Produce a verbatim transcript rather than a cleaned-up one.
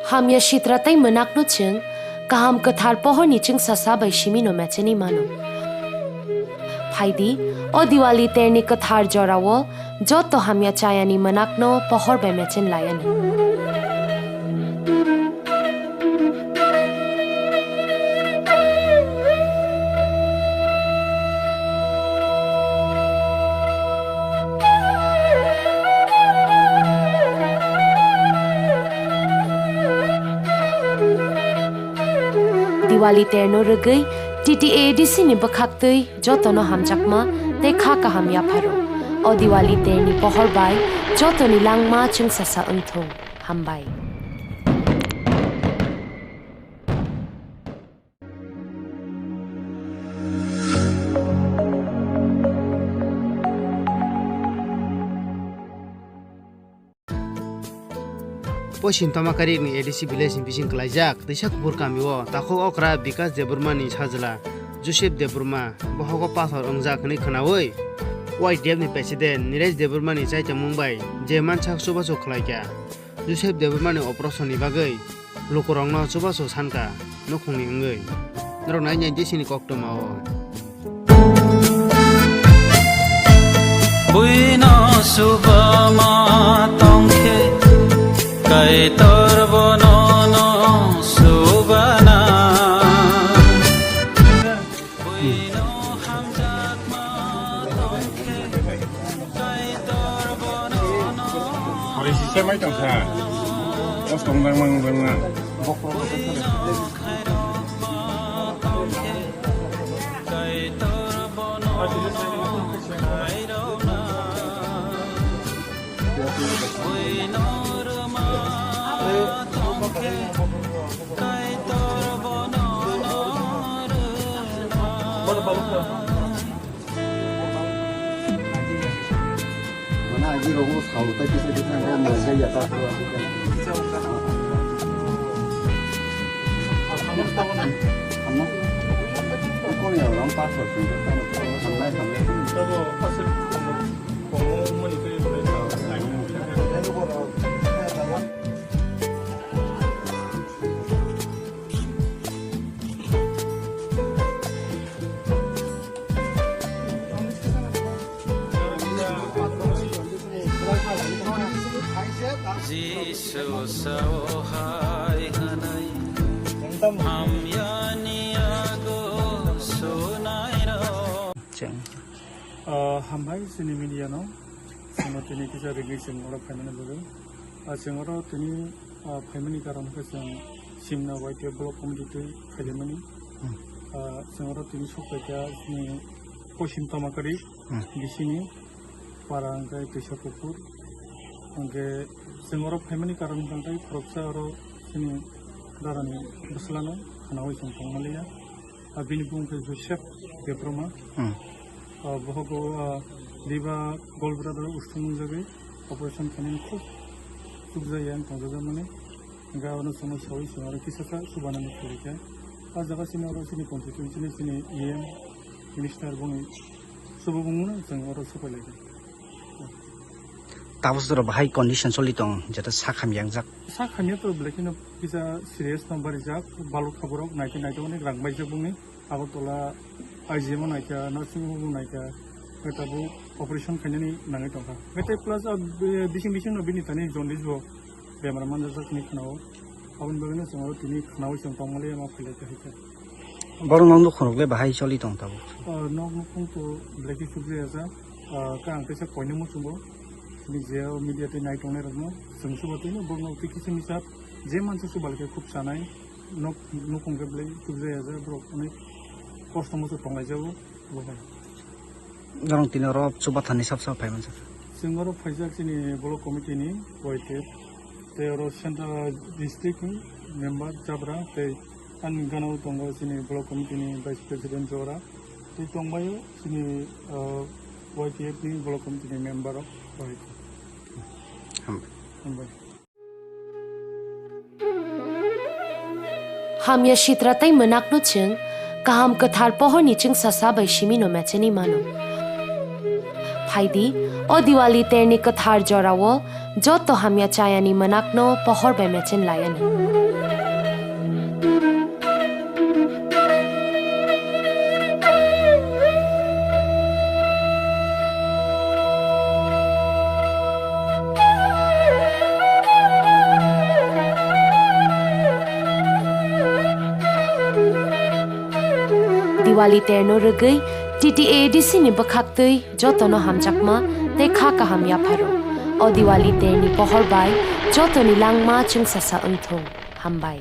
Hamya sitra tei mwnakno chwng kaham kwthar pohorni chwngsasa bai simi no mechenwi mano. Phaidi, o Diwali terni kwthar jorao joto hamya chayani mwnakno pohor bai mechen lai anw. Diwali terno rwgwi T T A A D C ni bwkhaktwi jotono hamjakma tei kha kaham yapharo. O Diwali terni pohor bai jotoni langma chwngsasa wngthung. Hambai. Poisin Tomakari ni A D C village ni bising kwlaijak Twisa Kuphur kami o takhuk okra Bikas Debbarma ni sajla Joseph Debbarma bohogo pathor wngjak hwnwi khwnawi Y T F ni president Nilesh Debbarma ni chaichomung bai je mansak chubachu khwlaikha. Joseph Debbarma ni operation ni bagwi lukurokno chubachu sankha nukhungni wngwi. Norok nai nai D C ni koktwma o. Buino subama tongkhe, Kaitor bono no subana. Buino hamjakma tongkhe, Kaitor bono no. Ori sise mai tongkha. Os tong dang mang dang na. Mana aji rogo sao ta kisa kisa ko mo jai ya ta. Ko ya ram pa so sin ta na ko samnai samnai. Jisu sao hai hwnwi hamyani yago sunairok. Cheng. Ah, hambai chini media no. Chwngno tini kisa ringwi chwng oro phaimani bagwi. Ah, chwng oro tini, ah, phaimani karon khe chwng Simna Y T F block committee twi khailaimani. Hmm. Ah, chwng oro tini sokphaikha chini Poisim Tomakari, hmm, bisini para hwnkhe Twisa Kuphur. Hwnkhe chwng oro phaimani karon hwnkhe khoroksa oro chini darani bwslano khwnawi chwng tongmaliya. Ah, bini bumung khe Joseph Debbarma. Hmm. Ah, bohogo, ah, diba gallbladder ustung wngjagwi operation khainani khub chukjaya wng tongjakmani. Hwnkhe abono chwngno saui chwng aro kisasa chubanani khlaikha. Ah jaga chini oro chini constituency ni chini E M minister boni chubamungno chwng oro sopailaijakha. Tabuk jora bahai condition choli tong, jeta sak hamya wngjak. Sak hamya to belai kheno kisa serious no barijak, balok khaborok naikhe naikhe onek rang baijak bongni. Agartala I G M o naikha, nursing home o naikha, hwnkhe tabuk operation khainani nangwi tongkha. Hwnkhe tei plus, ah, bi-, bising bising no bini thani jaundice bo bemar manjak hinwi khwnao. Aboni bagwino chwng oro tini khwnaui chwng tongmani ma phailaikha hai khe. Borok nok nukhung rok le bahai choli tong tabuk? Ah, nok nukhung to belai khe chukjaya jak. Ah, khe ang kaisa koinwi muchungo. Chini je media tei nai tongnai rokno chwng subatwi no borok no tei kisa misa je mansa subalai khe khub sanai. Nok nukhung khe belai chukjaya jak, borok onek kosto mosto tonglaijak o, bo hai. Norok tini oro chubathani sab sab phai mansa. Chwng oro phaijak chini block committee ni Y T F, tei oro central district ni member Jabra, tei ani gana o tongo chini block committee ni vice president Jora, tei tongbaio chini, ah, Y T F ni block committee ni member rok bai. Hambai. Hambai. Hamya sitra tei mwnakno chwng kaham kwthar pohorni chwngsasa bai simi no mechenwi mano. Phaidi, O Diwali terni kwthar jorao joto hamya chayani mwnakno pohor bai mechenlaianw. Diwali terno rwgwi T T A A D C ni bwkhaktwi jotono hamjakma tei kha kaham yapharo. O Diwali terni pohor bai jotoni langma chwngsasa wngthung. Hambai.